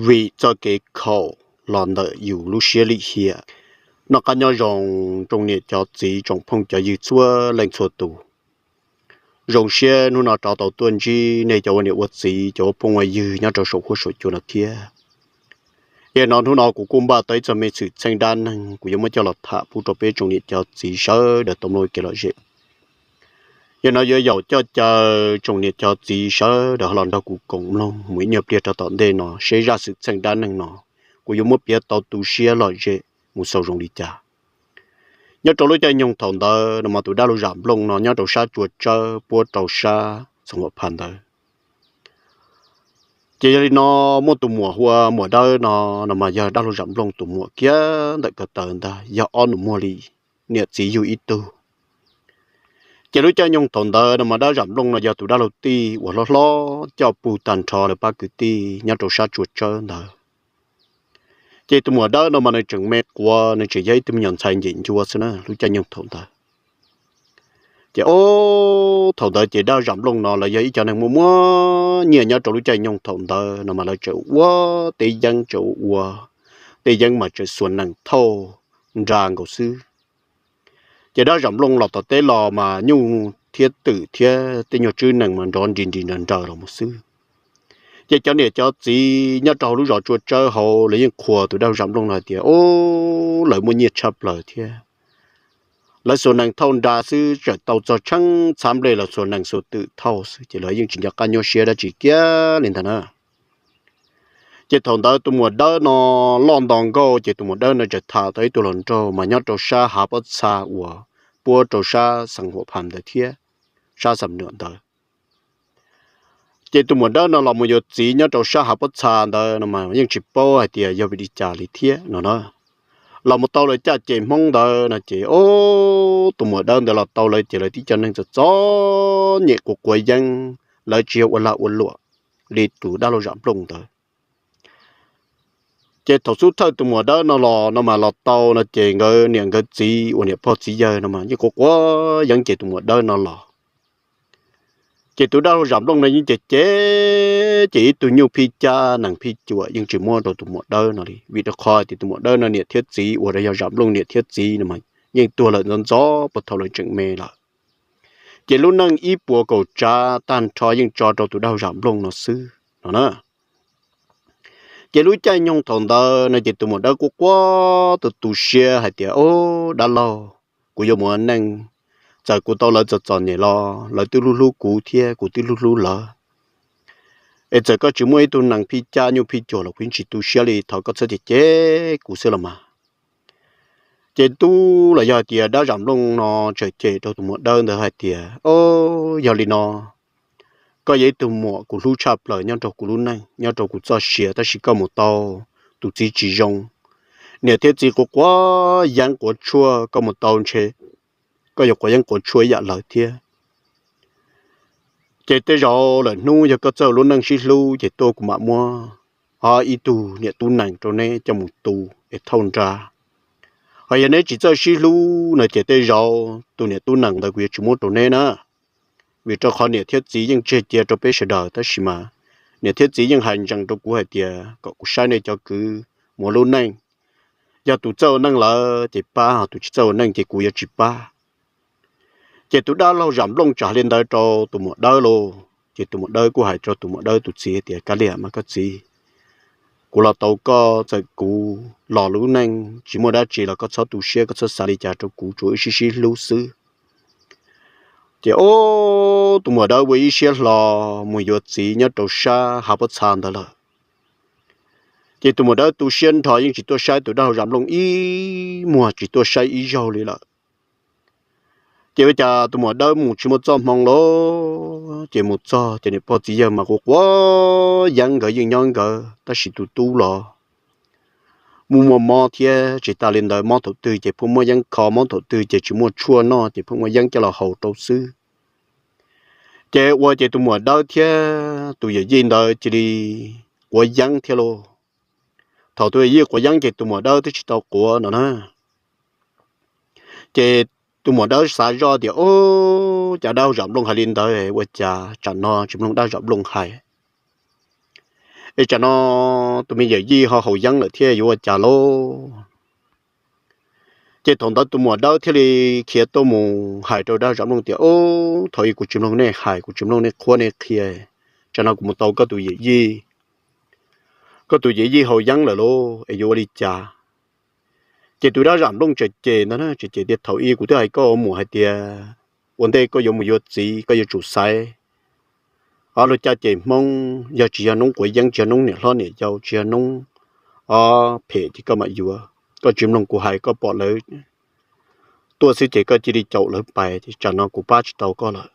vim txoj kev khaum los ntawm yus lub siab lim hiam. Noj qab nyob zoo tsoom niam cov txiv tsoom phooj cov ywg txhua leej txhua tus. Zoo siab hnub no rov tau tuaj ntsib nej cov ua niam ua txiv, cov ua phooj ua ywg nyob rau saum huab saum cua no thiab. Yog no hnub no kuv kuj npaj tau ib txog me xwm txheej dab neeg kuv yuav muab coj los tham pub rau peb tsoom niam cov txiv sawv daws tau mloog kev lom zem. Yog no yuav yaum coj caw tsoom niam cov txiv sawv daws ho los nrog kuv koom mloog mus ib nyuag pliag rau tom ntej no seb zaj xwm txheej dab neeg no kuv yuav muab piav tau tu siab lom zem mus xaus zoo li cas. Nyob rau lub caij nyoog thaum ntawd no mas tus dab laug Zam Nplooj no nyob rau sab tsua tsawb puab rau sab Xeev Huam Phas ntawd. Ces yog li no muaj tus muam hu ua Muam Dawb no, no mas yog dab laug Zam Nplooj tus muam kiag ntawm ko taw ntag, yog ob nus muag li, niam txiv yug ib tug. Ces lub caij nyoog thaum ntawd no mas dab Zam Nplooj no yog tus dab laug tij uas hlob hlob coj pug tag nrho lawv pab kwv tij nyob rau sab tsua tsawb ntawd. Ces tus Muam Dawb no mas nws tseem me quav, nws tseem yog ib tug me nyuam ntxhais ncem ncua xwb na lub caij nyoog thaum ntawd. Ces ob thaum ntawd ces dab Zam Nplooj no lawv yog ib cov neeg muaj muaj nyiaj nyob rau lub caij nyoog thaum ntawd no mas lawv tseem ua teb yeeb, tseem ua teb yeeb mas tseem xuas nees thauj nra nkaus xwb. Ces dab Zam Nplooj los tom teb los mas nyuj thiab twm thiab tej nyuag tswb nees mas nrov nris nris nraws nraws los mus xwb. Ces cov niam cov txiv nyob rau hauv lub zos tsua tsawb hauv lawv yeej qhuas tus dab Zam Nplooj no hais tias, Ub, lawv muaj nyiaj tshaj plaws thiab. Lawv xuas nees thauj nra xwb tseem tau txog tsheeb txhab nplej los xuas nees xuas twm thauj xwb, ces lawv yeej tsis nco qab nyuaj siab dab tsi kiag li ntag na. Ces thaum ntawd tus Muam Dawb no loj nto nkauj, ces tus Muam Dawb no tseem tham tau ib tug hluas nraug mas nyob rau sab hav pob txha uas puab rau sab Xeev Huam Phas ntawd thiab, sab Xam Nuam ntawd. Ces tus Muam Dawb no los mus yuav txiv nyob rau sab hav pob txha ntawd no mas yeej tsis paub hais tias yog vim li cas li thiab no na. Los mus tau lawv caj ces Hmoob ntawd no ces, ob, tus Muam Dawb ntawd los tau lawv ces lawv tib co neeg txom txom nyem quav quav yeeb, lawv tsis yog ua lag ua luam li tus dab laug Zam Nplooj ntawd. Ces thaum xub thawj tus Muam Dawb no los no mas los tau no ces nkawd niam nkawd txiv uas niam pog txiv yawg no mas yeej quav quav yeeb ces tus Muam Dawb no los. Ces tus dab laug Zam Nplooj no yeej cem cem, ces ib tug nyuj phij cab nees phij cuam yeej tsis muab rau tus Muam Dawb no li, vim rau qhov tias tus Muam Dawb no niam thiab txiv uas yog Zam Nplooj niam thiab txiv no mas yeej tuag lawm ntxov ntxov puag thaum lawv tseem me lawm. Ces lub neej ib puas kaum tsav tag nrho yeej tso rau tus dab laug Zam Nplooj no xwb no na. Ces lub caij nyoog thaum ntawd no ces tus Muam Dawb quaj quaj tu tu siab hais tias, Ob, dab laug, kuv yuav mus ua neej, txawm kuv tau lawv txom txom nyem los lawv twb hlub hlub kuv thiab kuv twb hlub hlub lawv. Es txawm koj tsis muaj ib tug nees phij cab nyuj phij cuam los kuv yeej tsis tu siab li, thov koj txhob cem cem kuv xwb los mas. Ces tub los yog hais tias dab Zam Nplooj no tseem cem rau tus Muam Dawb ntawd hais tias, Ob, yog li no, koj yog ib tug muam kuv hlub tshaj plaws nyob rau kuv lub neej, nyob rau kuv txoj sia, tab sis koj mus tau tus txiv tsis zoo, niam thiab txiv quav quav yeeb quav tshuaj, koj mus tau ntshe koj yuav quav yeeb quav tshuaj ib yam lawv thiab. Ces tej zaum lawm hnub yog koj txawj lub neej sib hlub ces tuaj kuv mam muab ob ib tug niam tub nees rau neb coj mus tu es thauj nra. Ho yog neb tsis txawj sib hlub no ces tej zaum tus niam tub nees ntawd kuv yuav tsis muab rau neb na. Vim rau qhov niam thiab txiv yeej tseg cia rau peb sawv daws, tab sis mas niam thiab txiv yeej hais ntsees rau kuv hais tias kom kuv saib nej cov kwv mus ua lub neej. Yog tus txawj ua neej lawm ces pab, ho tus tsis txawj ua neej ces kuv yuav tsis pab. Ces tus dab laug Zam Nplooj txawm hais li ntawd rau tus Muam Dawb lauj. Ces tus Muam Dawb kuj hais rau tus Muam Dawb tus txiv tias, Kav liam mas koj txiv, kuv los tau koj, txawm kuv los lub neej tsis muaj dab tsi los koj txhob tu siab, koj txhob xav li cas rau kuv, tsuas wb sib sib hlub xwb. Ces ob, tus Muam Dawb ua ib siab hlo mus yuav txiv nyob rau sab hav pob txha ntawd lawm. Ces tus Muam Dawb tu siab nrho yeej tsis tuaj saib tus dab laug Zam Nplooj ib muag, tsis tuaj saib ib zaug li lawm. Ces ua cas tus Muam Dawb mus tsis muaj txoj hmoo lauj, ces mus txog ces niam pog txiv yawg mas quav quav yeeb, nkawd yeej nyob nkawd, tab sis tus tub los mus muaj mob thiab. Tsis tas li ntawd, mob thaum twg ces pheej muaj yeeb kho, mob thaum twg ces tsis muaj tshuaj noj ces pheej muaj yeeb coj los haus rau xwb. Ces ua ces tus Muam Dawb thiab tus yawm yij ntawd cia li quav yeeb thiab lauj. Thaum tus yawm yij quav yeeb ces tus Muam Dawb twb tsis tau quav no na. Ces tus Muam Dawb xav zoj tias, Ob, cas dab laug Zam Nplooj hais li ntawd, ua cas tsam no tsis mloog dab laug Zam Nplooj hais? Es tsam no tus me yawm yij ho haus yeeb lawm thiab yuav ua cas lauj? Ces thaum ntawd tus muam Dawb thiaj li khiav tuaj mus hais rau Dab Zam Nplooj tias, Ub, thaum ub kuv tsis mloog nej hais, kuv tsis mloog nej qhuab nej qhia, tsam no kuv mus tau koj tus yawm yij, koj tus yawm yij haus yeeb lawm lauj, es yuav ua li cas? Ces tus Dab Zam Nplooj tseem cem ntag, tseem cem tias, Thaum ub kuv twb hais koj ua muam hais tias ua ntej koj yuav mus yuav txiv koj yuav tsum xaiv ob lub caj ces Hmoob, yog tsis yog noob quav yeeb, tsis yog noob niam hlob niam yau, tsis yog noob ob phem ces koj mam yuav. Koj tsis mloog kuv hais, koj pom lawv tuaj xwb ces koj cia li caum lawv pais, ces tsam no kuv pab tsis tau koj lawm.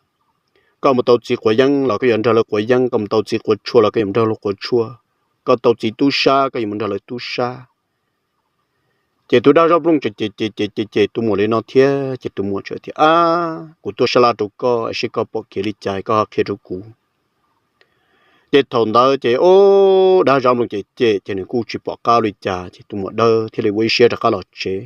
Koj mus tau txiv quav yeeb los koj yuav nrog lawv quav yeeb, koj mus tau txiv quav tshuaj los koj yuav nrog lawv quav tshuaj, koj tau txiv tub sab koj yuav mus nrog lawv tub sab. Ces tus Dab Zam Nplooj ces ces ces ces ces tus muam li no thiab, ces tus muam txawm tias, Ab, kuv tuaj sab laj rau koj es seb koj pom kev li cas koj ho qhia rau kuv. Ces thaum ntawd ces ub, Dab Zam Nplooj ces cem ces nws kuj tsis pom qab li cas, ces tus muam Dawb thiaj li ua ib siab rov qab los tsev.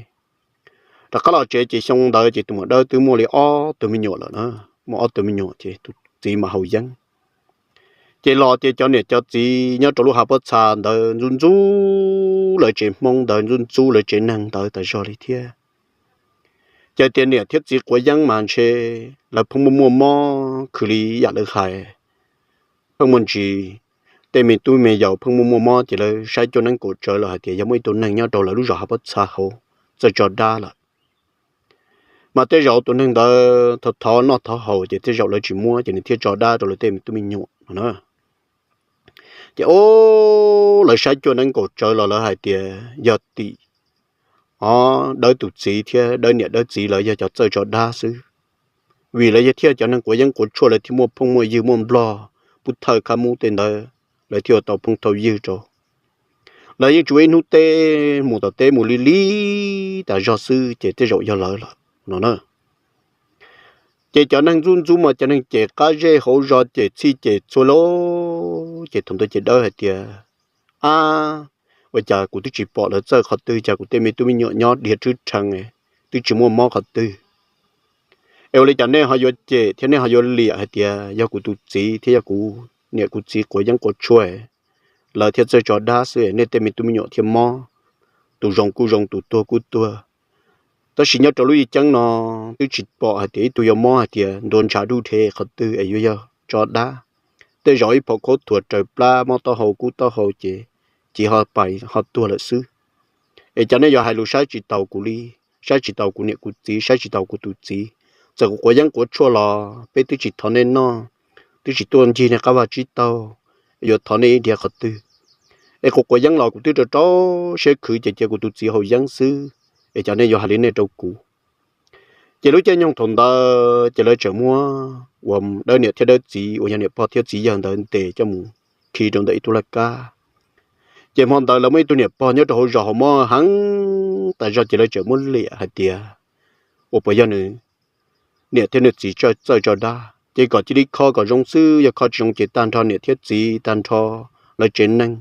Rov qab los tsev ces xyoo ntawd ces tus muam Dawb twb muaj li ob tug me nyuam lawm na, muaj ob tug me nyuam ces tus txiv mas haus yeeb. Ces los ces cov niam cov txiv nyob rau lub hav pob txha ntawd ntxub ntxub lawv tsev Hmoob ntawd, ntxub ntxub lawv tsev neeg ntawd tas zog li thiab. Ces tias niam thiab txiv quav yeeb mas ntshe lawv pheej muaj muaj mob khwv li yam lawv hais, pheej muaj ntsis tej me tub me yaus pheej muaj muaj mob ces lawv saib cuaj neeb kaum tsawv los hais tias yog muaj ib tug neeg nyob rau lawv lub zos hav pob txha hauv txawj tso dab lawm. Mas tej zaum tus neeg ntawd thov thov noj thov haus ces tej zaum lawv tsis muab ces nws thiaj tso dab rau lawv tej me tub me nyuam no na. Ces ub, lawv saib cuaj neeb kaum tsawv los lawv hais tias yog tim o Dawb tus txiv thiab Dawb niam Dawb txiv lawv yog cov txawj tso dab xwb. Vim lawv yog thiaj cov neeg quav yeeb quav tshuaj lawv thiaj muaj phooj muaj ywg muaj nplog, pub thawj khab mub tej ntawd lawv thiaj ua tau phooj tau ywg rau. Lawv yeej tsuas ib hnub teb mus tom teb mus li li tas zog xwb ces tej zaum yog lawv lawm no na. Ces cov neeg ntxub ntxub mas cov neeg cem qab zej hauv zos cem txhij cem txhua lauj. Ces thaum ntawd ces Dawb hais tias, Ab, ua cas kuv twb tsis pom lawv txawj qhov twg, cas kuv tej me tub me nyuam nyob dhia rhwb rheev, twb tsis muaj mob qhov twg. Es ua li cas nej ho yuav cem thiab nej ho yuav liam hais tias yog kuv tus txiv thiab yog kuv niam kuv txiv quav yeeb quav tshuaj, lawv thiaj txawj tso dab xwb nej tej me tub me nyuam thiaj mob, tus zoo kuj zoo tus tuag kuj tuag. Tab sis nyob rau lub yij ceeb no twb tsis pom hais tias ib tug yuav mob hais tias ntuav ntshav dub dhev qhov twg es yuav yog tso dab. Tej zaum ib phom khaub thuas raws plab mob taub hau kub taub hau ces cia ho pais ho tuag lawm xwb. Es cas nej yuav hais lus saib tsis taus kuv li, saib tsis taus kuv niam kuv txiv, saib tsis taus kuv tus txiv. Txawm kuv quav yeeb quav tshuaj los peb twb tsis thov nej noj, twb tsis tuaj ncig nej qab vaj tsib taug, yuav thov nej ib diav qhov twg? Es kuv quav yeeb los kuv twb rau rau siab khwv ces cia kuv tus txiv haus yeeb xwb, es cas nej yuav hais li nej rau kuv? Ces lub caij nyoog thaum ntawd ces lawv tseem muab uas Dawb niam thiab Dawb txiv uas yog niam pog thiab txiv yawg ntawd ntes coj mus khi rau ntawm ib tug laj kab. Ces hmo ntawd lawv muaj ib tug niam pog nyob rau hauv zos hauv mob heev tas zog ces lawv tseem muab liam hais tias uas puas yog nws niam thiab nws txiv txawj tso dab, ces kom cia li kho kom zoo xwb, yog kho tsis zoo ces tag nrho niam thiab txiv tag nrho lawv tsev neeg,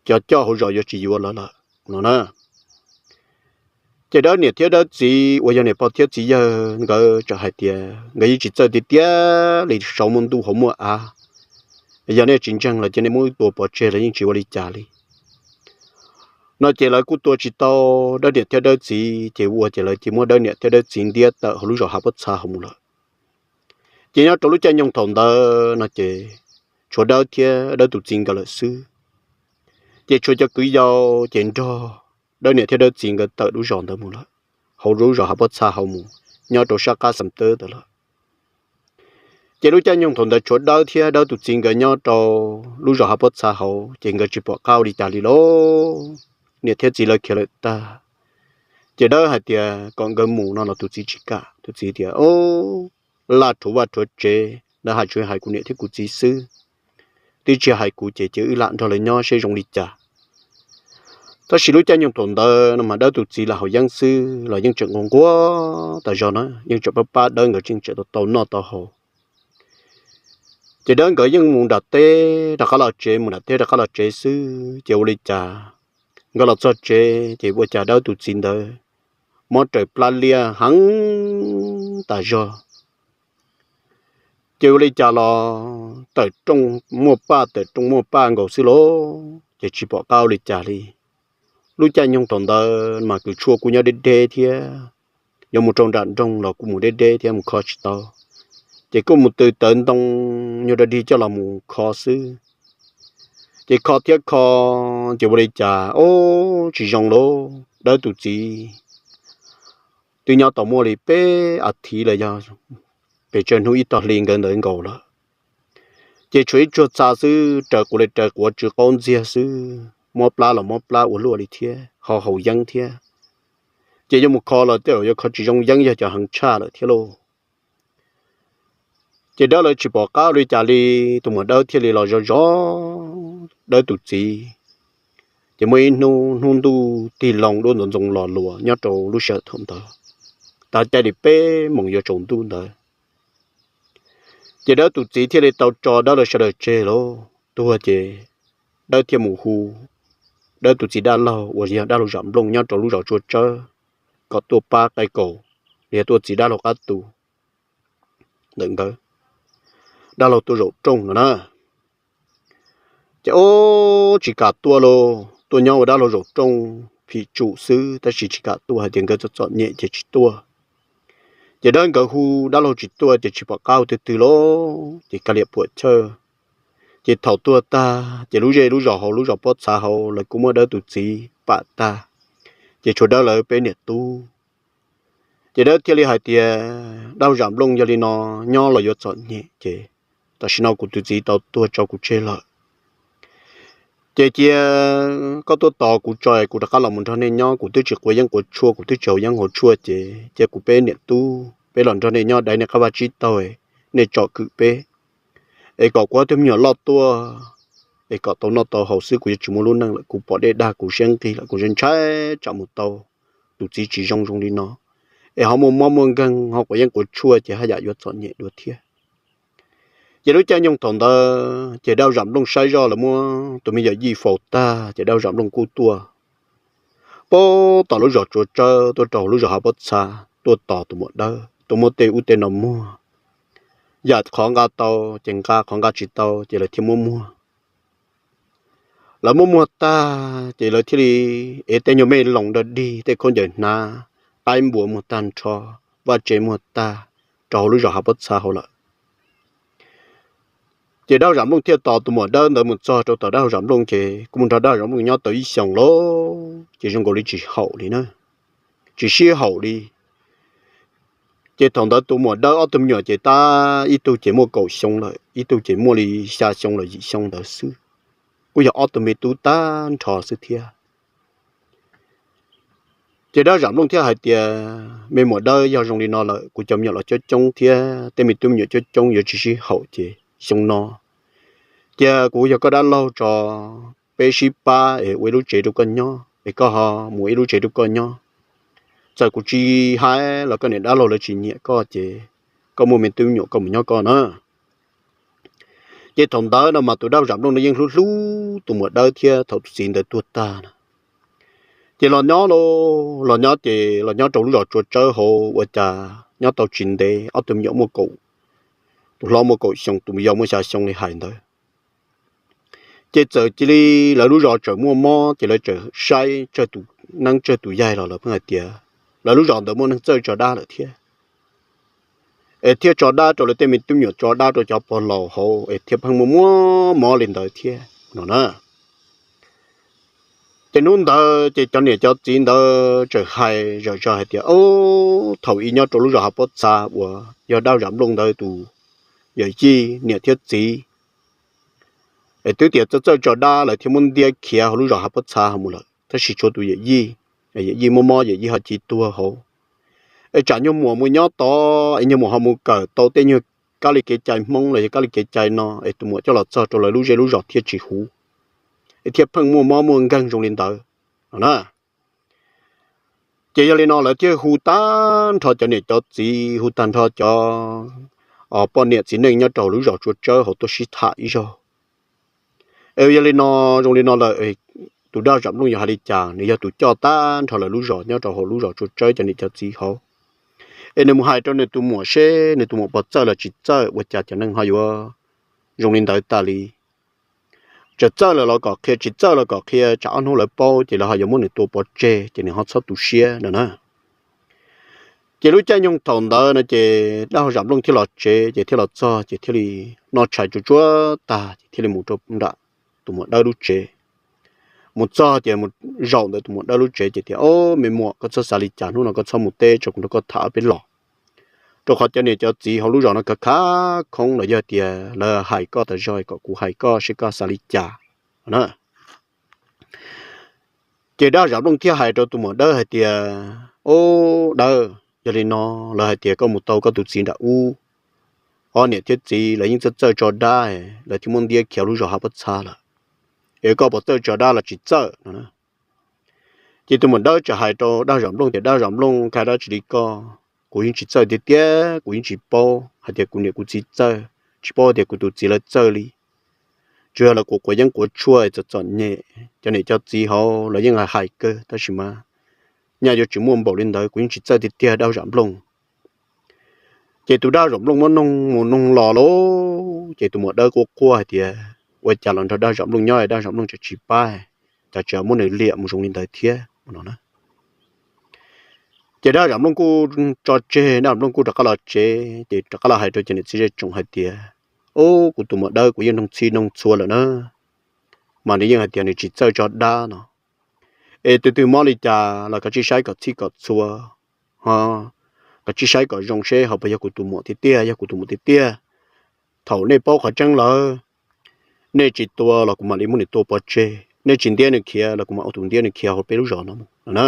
cov coj hauv zos yuav tsis yuav lawv lawm no na. Ces Dawb niam thiab Dawb txiv uas yog niam pog thiab txiv yawg nkawd txawm hais tias nkawd yeej tsis txawj tiag tiag li, saum muaj ntuj hauv muaj av, yog nej tsis ntseeg los cia nej muab tua pov tseg los yeej tsis ua li cas li no. Ces lawv kuj tua tsis tau Dawb niam thiab Dawb txiv, ces ua ces lawv cia muab Dawb niam thiab Dawb txiv ntiab tawm hauv lub zos hav pob txha hauv mus lawm. Ces nyob rau lub caij nyoog thaum ntawd no ces tshuav Dawb thiab Dawb tus txiv nkawd lawm xwb. Ces tshuav cov kwv yau ces nrog Dawb niam thiab Dawb txiv nkawd tawm lub zos ntawd mus lawm, hauv lub zos hav pob txha hauv mus, nyob rau sab qab Xam Tawb ntawd lawm. Ces lub caij nyoog thaum ntawd tshuav Dawb thiab Dawb tus txiv nkawd nyob rau lub zos hav pob txha hauv, ces nkawd tsis pom qab ua li cas li lauj. Niam thiab txiv lawv khiav lawm tag, ces Dawb hais tias kom nkawd mus no los tus txiv tsis kam, tus txiv tias, Laj rhuav vaj rhuav tsev, lawv hais tsuas hais kuv niam thiab kuv txiv xwb, twb tsis hais kuv ces cia wb lam nrog lawv nyob seb zoo li cas. Tab sis lub caij nyoog thaum ntawd no mas Dawb tus txiv lam haus yeeb xwb los yeej tseem nquag nquag tas zog na, yeej tseem pab pab Dawb nkawd tseem tseem tau tau noj tau haus. Ces Dawb nkawd yeej mus nram teb rov qab los tsev, mus nram teb rov qab los tsev xwb, ces ua li cas nkawd los txog tsev ces ua cas Dawb tus txiv ntawd mob raws plab liaj heev tas zog. Ces ua li cas los tawm rooj muaj paj, tawm rooj muaj paj nkaus xwb lauj, ces tsis pom qab ua li cas li. Lub caij nyoog thaum ntawd mas kws tshuaj kuj nyob deb deb thiab, yuav mus rau nram nroog los kuj mus deb deb thiab mus kho tsis tau. Ces kuj mus tws tawv ntoo nyuag dog dig coj los mus kho xwb. Ces kho thiab kho, ces ua li cas ob tsis zoo lauj, Dawb tus txiv twb nyob tau muaj li peb a thiv los yog pes tsawg hnub ib tog hli nkawd ntawd nkaus lawm. Ces tshuav ib tsuag txha xwb, raws quav li raws quav tsw qaub ntxiag xwb, mob plab los mob plab ua luaj li thiab ho haus yeeb thiab. Ces yuav mus kho los tej zaum yuav kho tsis zoo yeeb, yog cov heev tshaj lawm thiab lauj. Ces Dawb lawv tsis pom qab ua li cas li, tus muam Dawb thiaj li los zov zov Dawb tus txiv. Ces muaj ib hnub, hnub ntuj tig loo duab ntxoov ntxoo los luas nyob rau lub sij hawm thaum ntawd, tag caij li peb moos yuav tsaus ntuj ntawd. Ces Dawb tus txiv thiaj li tau tso Dawb lawv sawv daws tseg lauj, tuag ces Dawb thiaj mus hu Dawb tus txiv dab laug uas yog dab laug Zam Nplooj nyob rau lub zos Tsua Tsawb kom tuaj pab qaij kaum, los yog tuaj txiv dab laug qab tu ntawm nkawd, dab laug tuaj zaum rooj no na. Ces ob tsis kam tuaj lauj, tuaj nyob ua dab laug zaum rooj phim tsum xwb, tab sis tsis kam tuaj, hais tias nkawd txom txom nyem ces tsis tuaj. Ces Dawb nkawd hu dab laug tsis tuaj ces tsis pom qab ua twg twg lauj, ces kav liam puam chawj. Ces thaum tuag tag ces lub zej lub zos hauv lub zos Pob Txha hauv lawv kuj muab Dawb tus txiv pam tag, ces tshuav Dawb lawv peb niam tub. Ces Dawb thiaj li hais tias, Dab laug Zam Nplooj, yog li no nyob los yuav txom nyem, ces tam sim no kuv tus txiv tau tuag tso kuv tseg lawm. Ces cia koj tuaj tos kuv tso, kuv rov qab los mus nrog nej nyob, kuv twb tsis quav yeeb quav tshuaj, kuv twb tsis haus yeeb haus tshuaj, ces cia kuv peb niam tub peb los nrog nej nyob, dai nej qab vaj tsib taug, nej tsom kwm peb, es kom kuv ob tug me nyuam loj tuaj, es kom tau noj tau haus xwb, kuv yuav tsis muaj lub neej lawm, kuv pom dej dag kuv siab nqig lawm, kuv ntshai tsam mus tau tus txiv tsis zoo zoo li no, es ho muaj mob muaj nkeeg ho quav yeeb quav tshuaj ces haj yam yuav txom nyem dua thiab. Ces lub caij nyoog thaum ntawd ces Dab laug Zam Nplooj saib zoj lawv muab tus me yawm yij faus tag ces Dab laug Zam Nplooj kuj tuaj pab tom lub zos Tsua Tsawb tuaj rau lub zos Hav Pob Txha, tuaj tos tus muam Dawb, tuaj muab tej ub tej no muag, yam qhov nqa tau ces nqa, qhov nqa tsis tau ces lawv thiaj muab muag. Lawv muab muag tag ces lawv thiaj li ev tej nyuag me loos dog dig, tej khaub ncaws hnav, qaib npua muag tag nrho, vaj tse muag tag, rau hauv lub zos Hav Pob Txha hauv lawm. Ces Dab laug Zam Nplooj thiaj tos tus muam Dawb ntawd mus txog rau tom Dab laug Zam Nplooj ces kuj mus nrog Dab laug Zam Nplooj nyob tau ib xyoos lawm ces zoo nkaus li tsis haum li na, tsis sib haum li. Ces thaum ntawd tus muam Dawb ob tug me nyuam ces tab ib tug ces muaj kaum xyoo lawm, ib tug ces muaj li xya xyoo los yim xyoo ntawd xwb, kuj yog ob tug me tub tag nrho xwb thiab. Ces Dab laug Zam Nplooj thiaj hais tias, Me muam Dawb, yog zoo li no lawm kuv cov me nyuam los coob coob thiab tej me tub me nyuam coob coob yuav tsis sib haum ces xyoo no cia kuv yog koj dab laug tso, peb sib pab es ua ib lub tsev rau koj nyob es koj ho mus ua ib lub tsev rau koj nyob. Txawm kuv tsis hais los koj niam dab laug lawv tsis nyiam koj ces koj muaj me tub me nyuam koj mus nyob koj na. Ces thaum ntawd no mas tus Dab laug Zam Nplooj no yeej hlub hlub tus muam Dawb thiab thaum tus txiv ntawd tuag tag no ces los nyob los nyob ces los nyob rau lub zos Tsua Tsawb hauv ua cas nyob tau tsis ntev ob tug me nyuam muaj kaum, tus hlob muaj kaum xyoo, tus yau muaj xya xyoo li hais ntawd. Ces txawm cia li lawv lub zos txawm muaj mob ces lawv txawm saib tsawg tus neeb tsawg tus yaig los lawv pheej hais tias lawv lub zos ntawd muaj neeg txawj tso dab lawm thiab, es thiaj tso dab rau lawv tej me tub me nyuam, tso dab rau cov pog laus hauv es thiaj pheej muaj muaj mob li ntawd thiab no na. Ces hnub ntawd ces cov niam cov txiv ntawd txawm hais zom zaws hais tias, Ob, thaum ub nyob rau lub zos Hav Pob Txha uas yog Dab laug Zam Nplooj ntawd tus yawm yij niam thiab txiv es twb tias txawj txawj tso dab lawm thiaj muab ntiab khiav hauv lub zos Hav Pob Txha mus lawm, tab sis tshuav tus yawm yij, yawm yij muaj mob yawm yij ho cia tuag hauv. Es tsam nyuag muam mus nyob tod es nyuag muam ho mus kawm tau tej nyuag kab li kev cai Hmoob los yog kab li kev cai no es tus muam coj los txog rau lawv lub zej lub zos thiaj tsis huv, es thiaj pheej muaj mob muaj nkeeg zoo li ntawd no na. Ces yog li no lawv thiaj hu tag nrho cov niam cov txiv, hu tag nrho cov poj niam txiv neej nyob rau lub zos Tsua Tsawb hauv tuaj sib tham ib zaug. Es yog li no, zoo li no lawm, tus Dab laug Zam Nplooj yog hais li cas, nws yog tus coj tag nrho lawv lub zos nyob rau hauv lub zos Tsua Tsawb cov niam cov txiv hauv. es nws mus hais rau nws tus muam seb nws tus muam puas txawj los tsis txawj, ua cas cov neeg ho yuav zoo li ntawd tas li. Txawm txawj lawm los kom qhia, tsis txawj los kom qhia, tsam ob hnub lawv paub ces lawv ho yuav muab nws tua pov tseg ces nws ho txhob tu siab no na. Ces lub caij nyoog thaum ntawd no ces dab Zam Nplooj thiaj los tsev, ces thiaj los txog ces thiaj li noj tshais tsuag tsuag tag ces thiaj li mus rau nram tus muam dawb lub tsev. Mus txog ces mus zaum ntawm tus muam dawb lub tsev ces tias, Ob, me muam, koj txhob xav li cas, hnub no koj txhob mus teb, tso kuv nrog koj tham peb los, rau qhov cov niam cov txiv hauv lub zos no khav khab khoob los yog tias lawv hais koj tas zog kom kuv hais koj seb koj xav li cas na. Ces dab Zam Nplooj thiaj hais rau tus muam dawb hais tias, Ob, dawb, yog li no, lawv hais tias koj mus tau koj tus txiv nram ub, ob niam thiab txiv lawv yeej txawj txawj tso dab, lawv thiaj muaj ntiab khiav lub zos hav pob txha lawm, es koj puas txawj tso dab los tsis txawj no? Ces tus muam dawb txawm hais rau dab Zam Nplooj tias, Dab Zam Nplooj, koj hais dab tsi li koj? Kuv yeej tsis txawj tiag tiag, kuv yeej tsis paub hais tias kuv niam kuv txiv txawj, tsis paub tias kuv tus txiv lawv txawj li. Tsuas yog lawv quav quav yeeb quav tshuaj txom txom nyem, cov niam cov txiv hauv lawv yeej hais hais kawg, tab sis mas nyaj yuav tsis muaj npaum li ntawd, kuv yeej tsis txawj tiag tiag dab Zam Nplooj. Ces tus dab Zam Nplooj muab noog mus noog los lauj, ces tus muam dawb quaj quaj hais tias, Ua cas los nrog dab Zam Nplooj nyob dab Zam Nplooj tseem tsis pab, cas tseem muab nws liam mus zoo li ntawd thiab no na. Ces dab Zam Nplooj kuj tso tseg, dab Zam Nplooj kuj rov qab los tsev, ces rov qab los hais rau cov niam txiv zej tsoom hais tias, Ob, kuv tus muam dawb kuv yeej noog txhij noog txhua lawm na, mas nws yeej hais tias nws tsis txawj tso dab no. Es tus twg mob li cas los koj tsij saib kom txhij kom txhua, ho koj tsij saib kom zoo seb ho puas yog kuv tus muam tiag tiag. Yog kuv tus muam tiag tiag, thaum nej paub qhov tseeb lawm, nej tsis tua los kuv mam li muab nws tua pov tseg, nej tsis ntiab nws khiav los kuv mam ua tus ntiab nws khiav hauv peb lub zos no no na.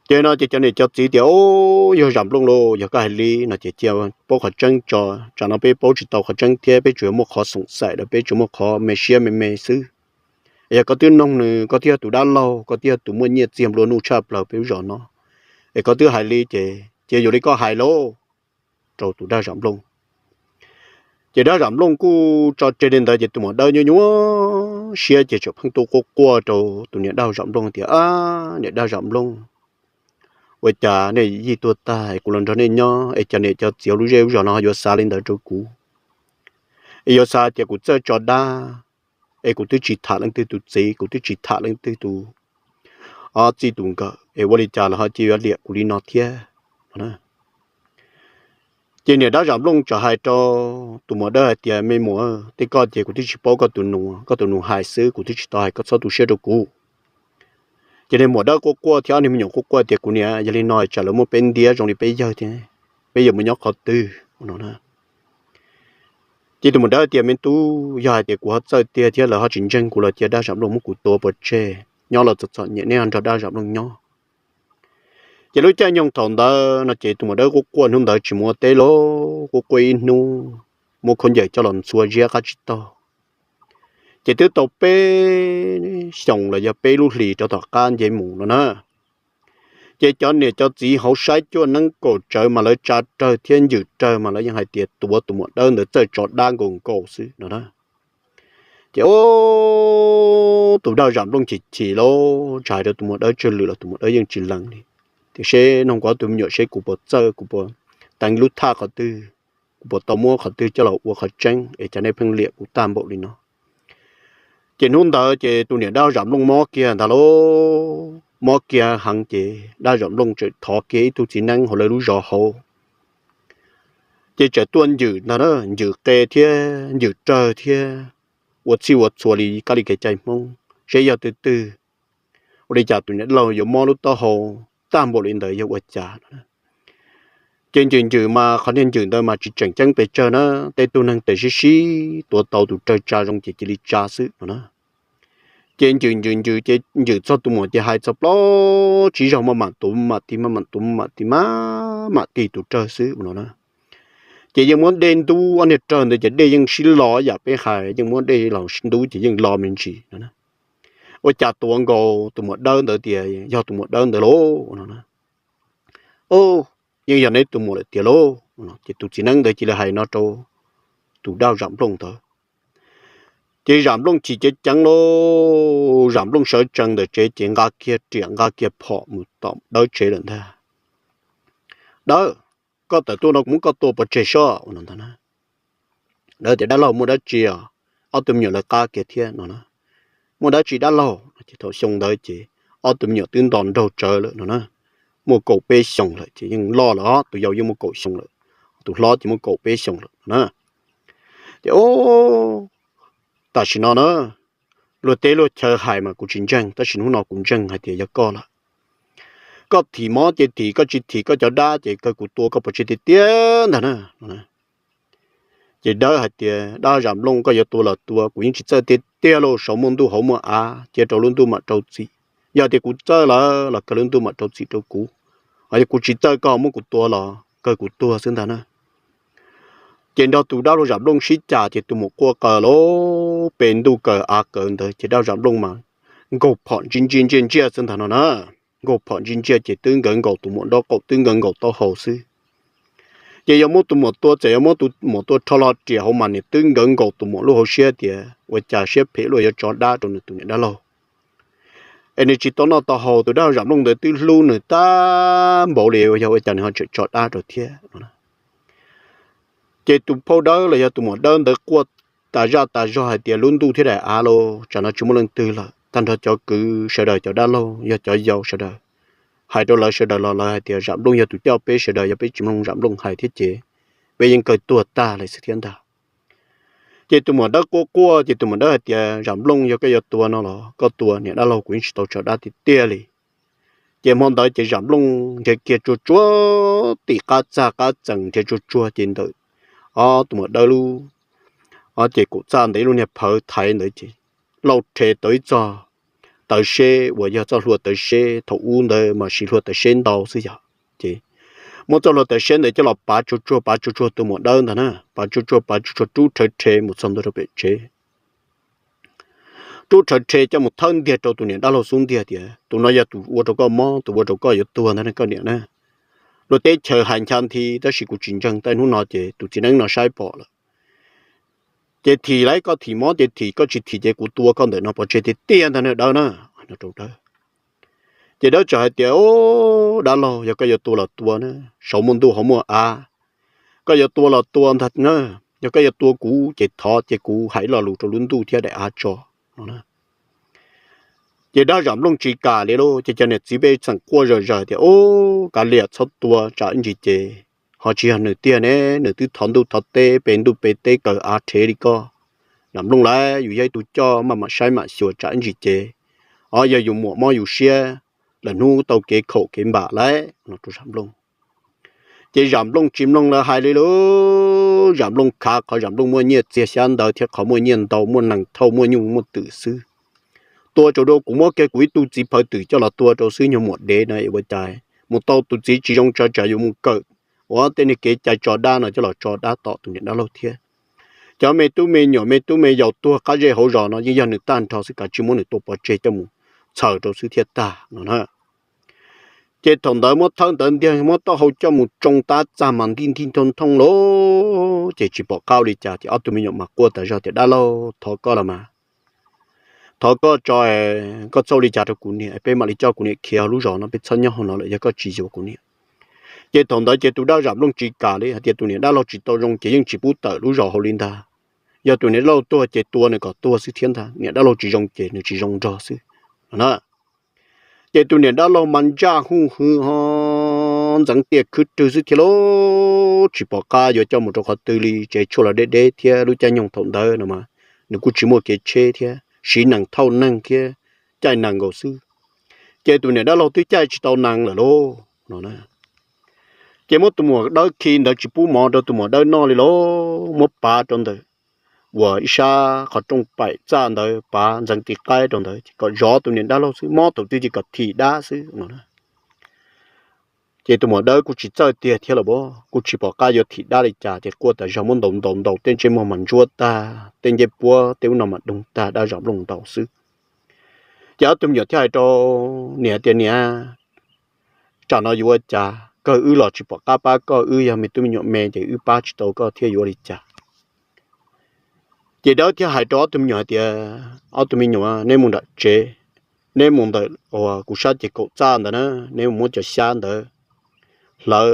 Ces no ces cov niam cov txiv tias, Ob, yog Zam Nplooj lauj, yog koj hais li no ces cia paub qhov tseeb tso, tsam no peb paub tsis tau qhov tseeb thiab peb tsuas yog muaj qhov xoom xaim los peb tsuas muaj qhov me siab me me xwb. Yog koj twb noog nws, koj twb yog tus dab laug, koj twb yog tus muaj nyiaj txiag nplua nuj tshaj plaws peb lub zos no, es koj twb hais li ces cia yuav li koj hais lauj, rau tus dab Zam Nplooj. Ces dab Zam Nplooj kuj tso tseg li ntawd ces tus muam dawb nyuaj nyuaj siab ces tseem pheej tuaj quaj quaj rau tus niam dab Zam Nplooj tias, Ab, niam dab Zam Nplooj, ua cas nej yij tuag tag es kuv los nrog nej nyob es cov niam cov txiv lub zej lub zos no yuav xav li ntawd rau kuv, es yuav xav tias kuv txawj tso dab, es kuv twb tsis tham leej twg tus txiv, kuv twb tsis tham leej twg tus txij tus nkawm, es ua li cas los ho cia yuav liam kuv li no thiab? Ces niam dab Zam Nplooj txawm hais rau tus muam dawb hais tias, Me muam, tej koj ces kuv twb tsis paub koj tus nus, koj tus nus hais xwb, kuv twb tsis tau hais, koj txhob tu siab rau kuv. Ces niag muam dawb quaj quaj thiab ob niag me nyuam quaj quaj tias, Kuv niam, yog li no tsam lawv muab peb ntiab zoo li peb yawg thiab, peb yuav mus nyob qhov twg no? Ces tus muam dawb tias, Me tub, yog hais tias kuv ho txawj tiag thiab lawv ho tsis ntseeg kuv los cia dab Zam Nplooj muab kuv tua pov tseg, nyob los txom txom nyem, nej ho nrog dab Zam Nplooj nyob. Ces lub caij nyoog thaum ntawd no ces tus muam dawb quaj quaj hnub ntawd tsis mus ua teb lauj, quaj quaj ib hnub, muab khaub ncaws coj los ntxhua ziab qab tsib taug. Ces twb tau peb xyoos los yog peb lub hlis rau tom qab nce mus no na. Ces cov niam cov txiv hauv saib cuaj neeb kaum tsawv mas lawv tsa rawg thiab ncwm rawg mas lawv yeej hais tias tuav tus muam dawb ntawd txawj tso dab nkaus nkaus xwb no na. Ces ub, tus dab Zam Nplooj chim chim lauj, txawm hais rau tus muam dawb tsawg lwm los tus muam dawb yeej tsis lees li. Tiam sis nug kuv tus me nyuam seb kuv puas txawj, kuv puas teev lub thaj qhov twg, kuv puas tau muab qhov twg coj los ua qhov tseeb es cas nej pheej liam kuv tag npaum li no? Ces hnub ntawd ces tus niam dab Zam Nplooj mob kiag ntag lauj, mob kiag heev ces dab Zam Nplooj txawm thov kiag ib tug txiv neeb hauv lawv lub zos hauv. Ces txawm tuaj ncwm ntag, ncwm qe thiab ncwm rawg thiab ua txhij ua txhua li kab li kev cai Hmoob seb yog twg twg, ua li cas tus niam dab laug yuav mob lub taub hau tag npaum li ntawd yog ua cas no. Ces ncwm ncwm mas qhov niag ncwm ntawd mas tsis tseem ceeb pes tsawg na, tej tug neeg tes sib sib tuav tau tus rawg tsa zoo ces cia li tsa xwb no na. Ces ncwm ncwm ncwm ces ncwm txog tus muam ces hais txog plaub tsib zaug maj mam tuav maj mam ti, maj mam tuav maj mam ti, maj mam ti tus rawg xwb no na. Ces yeej muab dej ntub ob niag rawg ntawd ces dej yeej sib lo yam peb hais, yeej muab dej los ntub ces yeej lo me ntsis no na. Ua cas tuav nkaus tus muam dawb ntawd tias yog tus muam dawb ntawd lauj no. Ub, yeej yog neb tus muam lawm tiag lauj. Ces tus txiv neeb ntawd cia li hais no rau tus dab Zam Nplooj ntawd. Ces Zam Nplooj chim ceev ceev lauj, Zam Nplooj sawv tsees ntawm tsev ces nqa kiag riam nqa kiag phom mus tom dawb tsev lawm ntag. Dawb, koj tawm tuaj no kuv muab koj tua pov tseg soj no ntag na. Dawb tias, Dab laug, muaj dab tsi os? Ob tug me nyuam lawv qab kiag thiab no na. Muaj dab tsi dab laug? Ces thaum xyoo ntawd ces ob tug me nyuam twb nto nraug tsawv lawm no na. Muaj kaum peb xyoos lawm ces yeej loj lawm os, tus yau yeej muaj kaum xyoo lawm, tus hlob ces muaj kaum peb xyoos lawm no na. Ces, Tam sim no na, luag teb luag chaw hais mas kuv tsis ntseeg, tab sis hnub no kuv ntseeg hais tias yog koj lawm. Koj thim mob ces thim, koj tsis thim koj cov dab ces kawg kuv tua koj pov tseg tiag tiag ntag na. Ces Dawb hais tias, Dab Zam Nplooj, koj yuav tua los tua, kuv yeej tsis txawj tiag tiag lauj, saum muaj ntuj hauv muaj av, cia rau lub ntuj mam rau txim. Yog tias kuv txawj lawm los kawg lub ntuj mam rau txim rau kuv, ho yog kuv tsis txawj koj muab kuv tua los kawg kuv tuag xwb ntag na. Ces nrog tus dab laug Zam Nplooj sib cav ces tus muam quaj qw lauj, pem ntuj kawg av kawg ntawd ces dab laug Zam Nplooj mas nkaug phom ntsia ntsia ntsia ntsia xwb ntag no na. Nkaug phom ntsia ntsia ces twb nkawd nkaus tus muam nraub qaum, twb nkawd nkaus taub hau xwb. Ces yog muab tus muam tua, txawm yog muab tus muam tua rho los riam hauv mas niam twb nkawd nkaus tus muam lub hauv siab tias ua cas siab phem luaj yuav tso dab rau nws tus niam dab laug. Es nws tsis tau noj tau haus, tus dab laug Zam Nplooj ntawd twb hlub nws tag npaum li, yog ua cas nws ho tseem tso dab rau thiab no. Ces tus phauj Dawb los yog tus muam Dawb ntawd quaj tas zaj tas zog hais tias, Lub ntuj thiab daim av los tsam no tsis muaj leej twg lawm, tag nrho cov kwv sawv daws, cov dab laug yog cov yau sawv daws, hais rau lawv sawv daws los lawv hais tias Zam Nplooj yog tus coj peb sawv daws, yog peb tsis mloog Zam Nplooj hais thiab ces peb yeej kawg tuag tag li xwb thiab ntag. Ces tus muam Dawb quaj quaj ces tus muam Dawb hais tias, Zam Nplooj, yog koj yuav tua no los koj tua, niam dab laug kuv yeej tsis tau tso dab tiag tiag li. Ces hmo ntawd ces Zam Nplooj nrhiav kiag tsuag tsuag tim qab txag qab txees, nrhiav tsuag tsuag ces ntawm ob tus muam Dawb lub, o ces kaum txaj ntawd ib lub niag phawv thaiv ntawd ces lauj rhe tau ib txoj tawv seb uas yog txoj hlua tawv seb, thaum ub ntawd mas siv hlua tawv seb ntau xwb yog. Ces muab txoj hlua tawv seb ntawd coj los pav tsuag tsuag pav tsuag tsuag tus muam Dawb ntag na, pav tsuag tsuag pav tsuag tsuag rub rhawv rhe mus txog ntua rau pem tsev. Rub rhawv rhe coj mus thawb ntiag rau tus niam dab laug xub ntiag tias, Tus no yog tus ua rau koj mob, tus ua rau koj yuav tuag ntag koj niam na. Luag teb chaws hais ncha nthi tab sis kuv tsis ntseeg, tab hnub no ces tus txiv neeb no saib pom lawm. Ces thim lauj, koj thim mob ces thim, koj tsis thim ces kuv tua koj ntawm no pov tseg tiag tiag ntag na Dawb na. Ces Dawb txawm hais tias, Dab laug, yog koj yuav tua los tua na, saum muaj ntuj hauv muaj av, koj yuav tua los tua ntag na, yog koj yuav tua kuv ces thov ces kuv hais lo lus rau lub ntuj thiab daim av tso no. Ces dab Zam Nplooj tsis kam li lauj, ces cov niam txiv pej xeem quaj zom zaws tias, Ub, kav liam txhob tua tsam ib ntsis ces ho tsis yog nws tiag ne, nws twb thov ntuj thov teb, pe ntuj pe teb kaw av rhev li koj. Zam Nplooj lauj, yus yog ib tug coj maj mam saib mam xyuas tsam ib ntsis ces, o, yog yus muam mob yus siab, lawm hnub tau kev khaum kev npam lauj no rau Zam Nplooj. Ces Zam Nplooj tsis mloog lawv hais li lauj, Zam Nplooj khav qhov Zam Nplooj muaj nyiaj txiag xyab ntawv thiab qhov muaj nyiaj ntau, muaj nees thauj, muaj nyuj muaj twm xwb. Tua tsaus dua kuv muab kiag kuv ib tug txiv phawv twm coj los tua rau xwb, nyuag muam dev no es ua cas mus tau tus txiv tsis zoo tsav tsam yuav mus kawm ua tej niag kev cai tso dab no coj los tso dab tom tus niam dab laug thiab. Cov me tub me nyuam me tub me yaus tuag qab zej hauv zos no yeej yog nws tag nrho xwb, kav tsij muab nws tua pov tseg coj mus txhaws rau xwb thiaj tag no na. Ces thaum ntawd muab thawb ntawv ntiag, muab taub hau coj mus tsoo tab txag mas ntig ntig thooj thooj lauj, ces tsis pom qab ua li cas, ces ob tug me nyuam mas quaj tas zog tias, Dab laug, thov koj los mas, thov koj tso, koj txhob ua li cas rau kuv niam, peb mam li coj kuv niam khiav lub zos no, peb txhob nyob hauv no lawm yog koj tsis yuav kuv niam. Ces thaum ntawd ces tus dab Zam Nplooj tsis kam li, hais tias tus niam dab laug tsis tau zoo ces yeej tsis pub tawm lub zos hauv li ntag. Yog tus niam dab laug tuag ces tua nws kom tuag xwb thiab ntag, niam dab laug tsis zoo ces nws tsis zoo nrog xwb no na. Ces tus niam dab laug mas ntsaj huj hwv ho ntxeev tiaj khwb rwg xwb thiab lauj, tsis pom qab yuav coj mus rau qhov twg li, tsev tshuaj los deb deb thiab lub caij nyoog thaum ntawd no mas nws kuj tsis muaj kev tsheb thiab, siv nees thauj neeg thiab caij nees nkaus xwb. Ces tus niam dab laug twb caij tsis tau nees lawm lauj no. Ces muab tus muam dawb khi ntawd tsis pub mov rau tus muam dawb noj li lauj, muab pav rau ntawm uas ib sab qhov rooj paim txaj ntawd, pav ntxeev tiv qaib rau ntawd ces kom zov tus niam dab laug xwb, mob thaum twg ces kom thim dab xwb no. Ces tus muam dawb kuj tsis txawj tiag thiab los as, kuj tsis pom qab yuav thim dab li cas, ces quaj tas zog muab ntaus ntaus ntaus tej ntsej muag mas ntsuab tag, tej ncej puab tej ub no mas doog tag, dab Zam Nplooj ntaus xwb. Ces ob tug me nyuam thiaj hais rau niam tias, Niam, tsam no yuav ua cas, kawg wb los tsis pom qab pab koj, wb yog me tub me nyuam me ces wb pab tsis tau koj thiab yuav ua li cas? Ces dawb thiaj hais rau ob tug me nyuam hais tias, Ob tug me nyuam, neb mus nram tsev, neb mus ntawm uas kuv sab ces kaum txaj ntawd na, neb mus muab cov xyab ntawd hlawv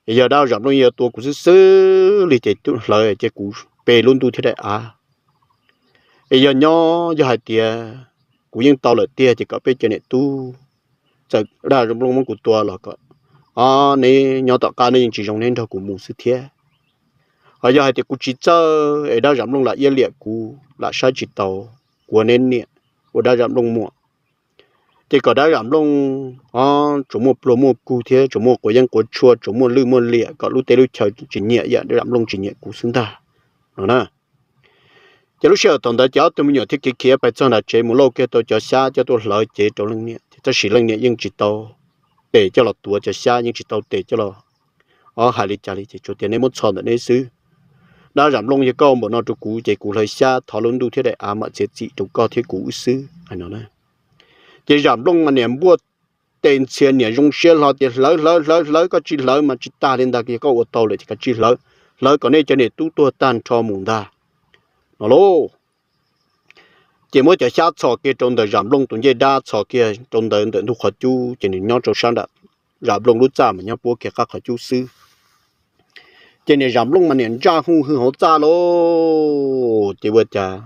Es yog dab Zam Nplooj yuav tua kuv xwb xwb li ces hlawv ces kuv pe lub ntuj thiab daim av. Es yog nyob yog hais tias kuv yeej tau lawm tiag ces kom peb cov niam tub, txawm dab Zam Nplooj muab kuv tua los kom, o, neb nyob tom qab neb yeej tsis zoo neb nrog kuv mus xwb thiab. Ho yog hais tias kuv tsis txawj es dab Zam Nplooj lam iab liam kuv lam saib tsis taus kuv ua neb niam, ua dab Zam Nplooj muam, ces kom dab Zam Nplooj, o, tsuas muaj pluag muaj kug thiab tsuas muaj quav yeeb quav tshuaj, tsuas muaj lwj muaj liam, kom lub teb lub chaw tsis nyiam, yam dab Zam Nplooj tsis nyiam kuv xwb ntag, no na. Ces lub sij hawm thaum ntawd ces ob tug me nyuam thiaj khiav khiav pais txog nram tsev mus lauj kiag tau cov xyab coj tuaj hlawv cev rau leej niam, tab sis leej niam yeej tsis tau tes coj los tuav cov xyab, yeej tsis tau tes coj los, o, hais li cas li ces tsuas tias neb muab txhos ntawm neb xwb. Dab Zam Nplooj, yog koj ua npaum no rau kuv ces kuv hlawv xyab thov lub ntuj thiab daim av mam txiav txim rau koj thiab kuv wb xwb, hais no na. Ces Zam Nplooj mas niam npuaj tes ntxhias niam zoo siab hlo tias hlawv hlawv hlawv hlawv, koj tsis hlawv mas tsis tag li ntag, yog koj ua tau lawm ces koj tsis hlawv, hlawv kom nej cov niam tub tuag tag nrho mus ntag, no lauj. Ces muab cov xyab txhos kiag rau ntawm Zam Nplooj tus ncej dab, txhos kiag rau ntawm ntawm ntug qhov cub, ces nws nyob rau sab nram Zam Nplooj lub txaj mas nyob puab kiag qab qhov cub xwb. Ces niam Zam Nplooj mas niam ntsaj huj hwm hauv txaj lauj, ces ua cas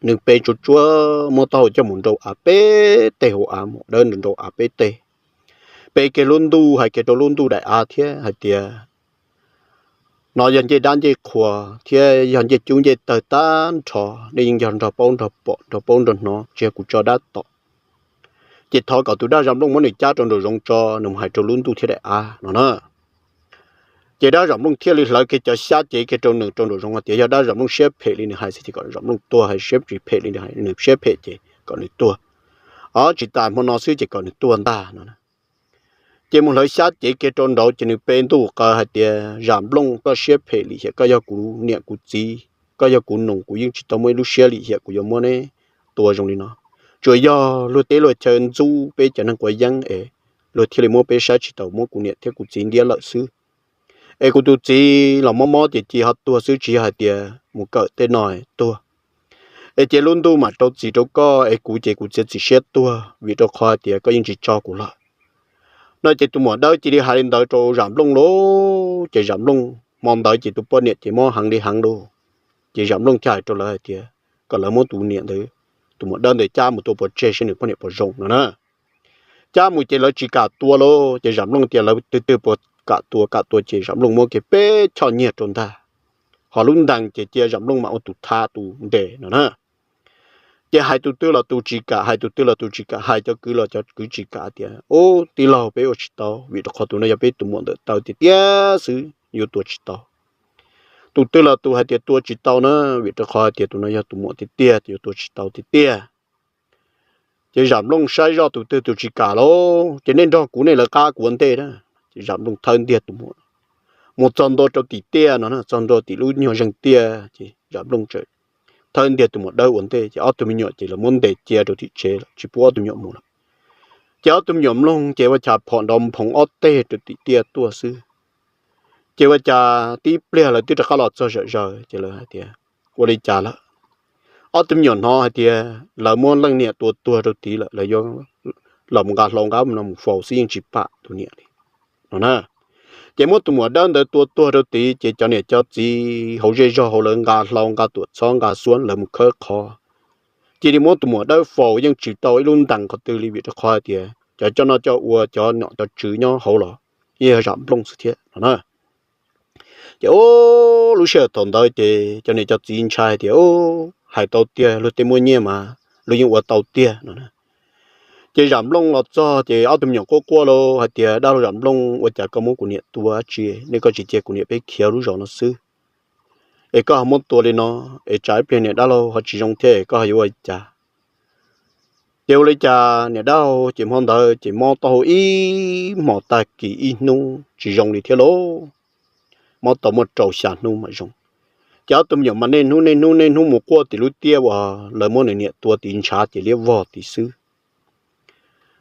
nws pe tsuag tsuag muab taub hau coj mus nrau av peb teg, hauv av mus dawb nrau av peb teg, pe kiag lub ntuj, hais kiag rau lub ntuj daim av thiab hais tias, no yog ncej dab ncej qhua thiab yog ncej cub ncej tawg tag nrho, nej yeej yog nrog paub nrog pom nrog paub nrog hnov, tsis yog kuv tso dab tom. Ces thov kom tus dab Zam Nplooj muab nws cab rau nraum zoov tso, nws mus hais rau lub ntuj thiab daim av, no na. Ces dab Zam Nplooj thiaj li hlawv kiag cov xyab cev kiag rau nws rau nraum zoov hais tias yog dab Zam Nplooj siab phem li nws hais xwb ces kom Zam Nplooj tuag, hais siab tsis phem li nws hais, nws siab phem ces kom nws tuag, o, tsis tas hmo no xwb ces kom nws tuag ntag, no. Ces mus hlawv xyab cev kiag rau nraud ces nws pe ntuj qaws hais tias Zam Nplooj, koj siab phem lim hiam, koj yog kuv niam kuv txiv, koj yog kuv nus, kuv yeej tsis tau muaj ib lub siab lim hiam kuv yuav muab neb tua zoo li no. Tsuas yog luag teb luag chaw ntxub peb cov neeg quav yeeb es luag thiaj li muab peb saib tsis taus, muab kuv niam thiab kuv txiv ntiab lawm xwb. Es kuv tus txiv los mob mob ces cia ho tuag xwb, tsis yog hais tias mus kawm tej no tuag. Es ces lub ntuj mam rau txim rau koj, es kuv ces kuv txiav txim siab tuag vim rau qhov hais tias koj yeej tsis tso kuv lawm. No ces tus muam dawb cia li hais li ntawd rau Zam Nplooj lauj. Ces Zam Nplooj hmo ntawd ces tus poj niam ces mob heev li heev lauj. Ces Zam Nplooj thiaj hais rau lawv hais tias kom lawv muab tus niam ntawd, tus muam dawb ntawd cab mus tua pov tseg saib nws poj niam puas zoo no na. Cab mus ces lawv tsis kam tua lauj, ces Zam Nplooj tias lawv twg twg puas kam tua kam tua, ces Zam Nplooj muab kiag peb choj nyiaj rau ntag. Ho lub ntees ces cia Zam Nplooj mam ua tus tha tus ntes no na. Ces hais tus twg los tus tsis kam, hais tus twg los tus tsis kam, hais cov kwv los cov kwv tsis kam tias, ub, tij laug, peb ua tsis tau vim rau qhov tus no yog peb tus muam ntawm taw tiag tiag xwb, yuav tua tsis tau. Tus twg los tus hais tias tua tsis tau na, vim rau qhov hais tias tus no yog tus muam tiag tiag, yuav tua tsis tau tiag tiag. Ces Zam Nplooj saib zoj tus twg tus tsis kam lauj, ces nej nrog kuv, nej lawv qab kuv ua ntej na. Ces Zam Nplooj thawb ntiag tus muam mus txog ntua rau tim tiaj no, txog ntua tim lub nyuag zeeg tiaj, ces Zam Nplooj thawb ntiag tus muam dawb ua ntej, ces ob tug me nyuam ces lawv muab ntes cia rau tim tsev lawm, tsis pub ob tug me nyuam mus lawm. Ces ob tug me nyuam mloog ces ua cas phom nrov nphoov ob teg rau tim tiaj tuaj xwb. Ces ua cas tib pliag lawv twb rov qab los txog zom zaws, ces lawv hais tias, ua li cas lawm? Ob tug me nyuam hnov hais tias lawv muab leej niam tua tuag rau tid lawm, lawv yuav los nqa hlau nqa no mus faus xwb, yeej tsis pam tus niam li no na. Ces muab tus muam dawb ntawd tua tuag rau tid, ces cov niam cov txiv hauv zej zog hauv lawv nqa hlau nqa tuam txhob nqa xuab lawv mus khawb qhov. Cia li muab tus muam dawb faus, yeej tsis tau ib lub ntees qhov twg li, vim rau qhov hais tias cov coj noj coj ua, cov nom cov tswv nyob hauv los yeej yog Zam Nplooj xwb thiab no na. Ces ub, lub sij hawm thaum ntawd ces cov niam cov txiv ntshai tias, ub, hais tau tiag, luag tej muaj nyiaj mas luag yeej ua tau tiag no na. Ces Zam Nplooj los txog ces ob tug me nyuam quaj quaj lauj, hais tias, dab laug Zam Nplooj, ua cas koj muab kuv niam tua dab tsi? Nej koj tsis cia kuv niam peb khiav lub zos no xwb, es koj ho muab tua li no, es tsam ib pliag niam dab laug ho tsis zoo thiab koj ho yuav ua li cas? Ces ua li cas niam dab laug, ces hmo ntawd ces mob taub hau ib hmos tag kis ib hnub tsis zoo li thiab lauj. Mob tau muaj rau xya hnub mam zoo. Ces ob tug me nyuam mas niaj hnub niaj hnub niaj hnub mus quaj tim lub tiaj uas lawv muab nws niam tua tid ntshav ces liab vog tid xwb.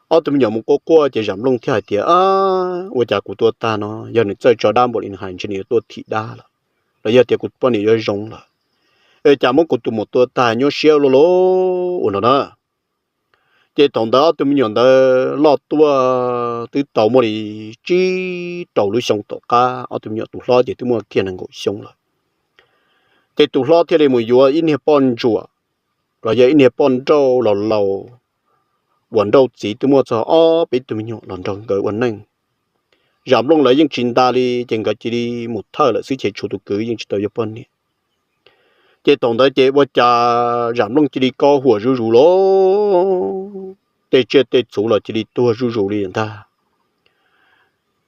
Ob tug me nyuam mus quaj quaj ces Zam Nplooj thiaj hais tias, ua cas kuv tua tag no, yog nws txawj tso dab npaum li nws hais ntshe nws yuav tuaj thim dab lawm, los yog tias kuv poj niam yuav zoo lawm, es cas muab kuv tus muam tua tag nyuaj siab luaj lauj, ua no na. Ces thaum ntawd ob tug me nyuam ntawd loj tuaj twb tau muaj li tsib rau lub xyoo tom qab, ob tug me nyuam tus hlob ces twb muaj kiag nees nkaum xyoo lawm. Ces tus hlob thiaj li mus yuav ib niag poj ntsuam los yog ib niag poj nrauj los laus uas nrauj txiv twb muaj txog ob peb tug me nyuam los nrog nkawd ua neej. Zam Nplooj lawv yeej tsis nta li ces nkawd cia li mus thawj lawm xwb ces tshuav tus kwv yeej tsis tau yuav poj niam. Ces thaum ntawd ces ua cas Zam Nplooj cia li kho huam zuj zus lawm, tej tsiaj tej txhu los cia li tuag zuj zus li ntag.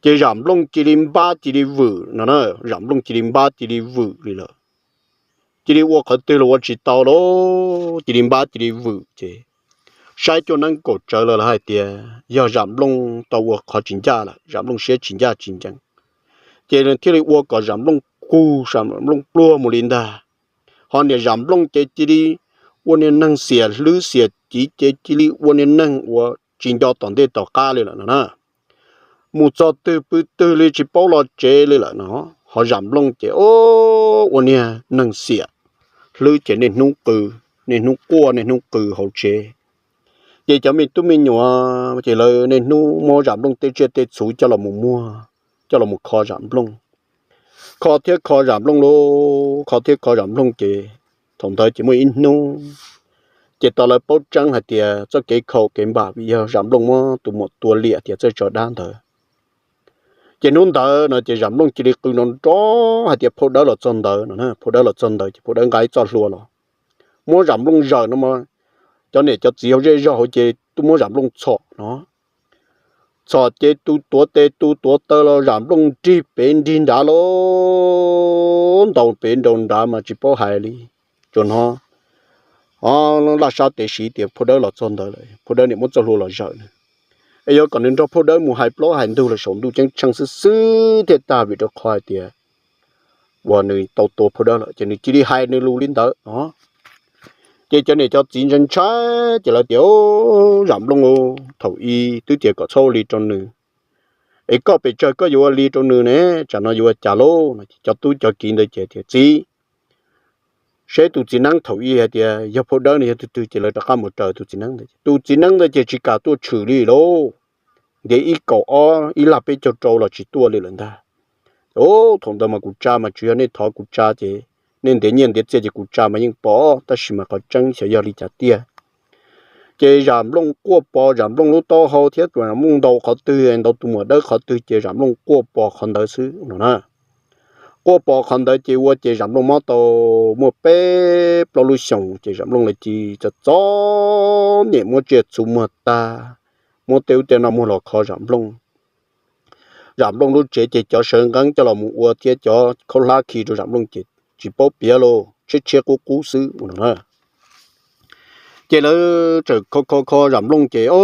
Ces Zam Nplooj cia li npab cia li vwm no, Zam Nplooj cia li npab cia li vwm li lawm. Cia li ua qhov twg los ua tsis tau lawm, cia li npab cia li vwm ces saib cuaj neeb kaum tsawv lawm los hais tias yog Zam Nplooj tau ua qhov tsis ncaj lawm, Zam Nplooj siab tsis ncaj tsis ncees. Ces thiaj li ua kom Zam Nplooj kug, Zam Nplooj pluag mus li ntag. Ho niam Zam Nplooj ces cia li ua niag neeg xiam hlwb xiam civ ces cia li ua niag neeg uas tsis nco tom ntej tom qab li lawm no na. Mus txog twg pw twg li tsis paub los tsev li lawm no. Ho Zam Nplooj ces ua niag neeg xiam hlwb ces niaj hnub qw, niaj hnub quaj niaj hnub qw hauv tsev. Ces cov me tub me nyuam ces lawv niaj hnub muab Zam Nplooj tej tsiaj tej txhu coj los mus muag, coj los mus kho Zam Nplooj. Kho thiab kho Zam Nplooj lauj, kho thiab kho Zam Nplooj ces thaum ntawd ces muaj ib hnub ces tau lawv paub tseeb hais tias txoj kev khaum kev npam vim yog Zam Nplooj muab tus muam tua liam tias txawj tso dab ntawd. Ces hnub ntawd no ces Zam Nplooj cia li qw nrov nrov hais tias phauj dawb los txog ntawd no, phauj dawb los txog ntawd ces phauj dawb nqa ib txoj hlua los muab Zam Nplooj zawm no, cov niam cov txiv hauv zej zog hauv ces twb muab Zam Nplooj txhom no. Txhom ces tus tuav tes tus tuav taw los Zam Nplooj nrig pem nrig nrad los ntaus pem ntaus nrad mas tsis paub hais li. Tsuas hnov laj sab tes siv tias phauj dawb los txog ntawd lawm, phauj dawb niam muab txoj hlua los zawm nws, es yuav kom nws nrog phauj dawb mus hais plaub hais ntug los saum ntuj ceeb tsheej xwb xwb thiaj tag vim rau qhov hais tias uas nws tau tua phauj dawb lawm ces nws cia li hais nws lus li ntawd no. Ces cov niam cov txiv ntshai ntshai ces lawv tias, Zam Nplooj, thaum ub twb tias kom txhob ua li rau nws, es koj pes tsawg koj yuav ua li rau nws ne, tsam no yuav ua cas lauj? No ces cov tub cov kiv ntawd ces tias, Txiv, seb tus txiv neeb thaum ub hais tias yog phauj dawb no yog twg twg ces lawv rov qab mus raws tus txiv neeb ntawd. Tus txiv neeb ntawd ces tsis kam tuaj tshwm li lauj, ntiav ib kaum ob ib lag peb caug rau los tsis tuaj li lawm ntag. Thaum ntawd mas kuv tsa mas tsuas yog nej thov kuv tsa ces nej ntiav nyiaj ntiav txiaj ces kuv tsa mas yeej pom, tab sis mas qhov tseeb xyov yog li cas tiag. Ces Zam Nplooj quaj pos Zam Nplooj lub taub hau thiab Zam Nplooj ntaus qhov twg, ntaus tus muam dawb qhov twg ces Zam Nplooj quaj pos qhov ntawd xwb no na. Quaj pos qhov ntawd ces ua ces Zam Nplooj mob tau muaj peb plaub lub xyoos ces Zam Nplooj lawv cia li txom txom nyem muab tsiaj txhu muag tag, muab tej ub tej no muag los kho Zam Nplooj. Zam Nplooj lub tsev ces cov sawv nqeeb coj los mus ua thiab cov khaub hlab khi rau Zam Nplooj ces tsis paub piav los tshiab tshiab qub qub xwb no na. Ces lawv txawm kho kho kho Zam Nplooj ces o,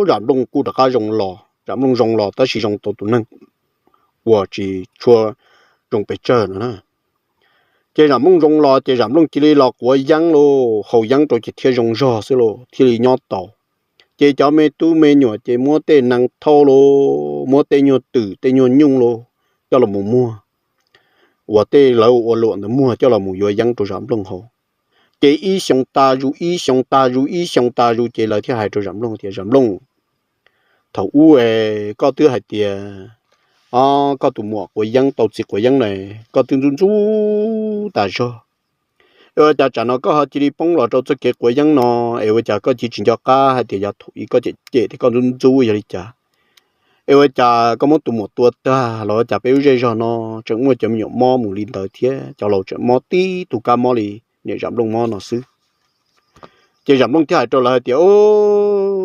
Zam Nplooj kuj rov qab zoo los, Zam Nplooj zoo los tab sis zoo tau tus neeg uas tsis tshua zoo pes tsawg no na. Ces Zam Nplooj zoo los ces Zam Nplooj cia li los quav yeeb lauj, haus yeeb rau ces thiaj zoo zog xwb lauj, thiaj li nyob tau. Ces cov me tub me nyuam ces muab tej nees thauj lauj, muab tej nyuag twm tej nyuag nyuj lauj coj los mus muag, uas tej lawv ua luam ntawd muag coj los mus yuav yeeb rau Zam Nplooj haus. Ces ib xyoo tas zus ib xyoo tas zus ib xyoo tas zus ces lawv thiaj hais rau Zam Nplooj tias, Zam Nplooj, thaum ub es koj twb hais tias koj tus muam quav yeeb tau txiv quav yeeb na, koj twb ntxub ntxub tas zog, es ua cas tsam no koj ho cia li poob los rau txoj kev quav yeeb no? Es ua cas koj cia tsis nco qab hais tias yav thaum ub koj cem cem thiab koj ntxub ntxub yog li cas? Es ua cas koj muab tus muam tua tag los ua cas peb lub zej zog no tseem muaj cov me nyuam mob mus li ntawd thiab cov laus tseem mob tib tug kab mob li niam Zam Nplooj mob no xwb? Ces Zam Nplooj thiaj hais rau lawv hais tias,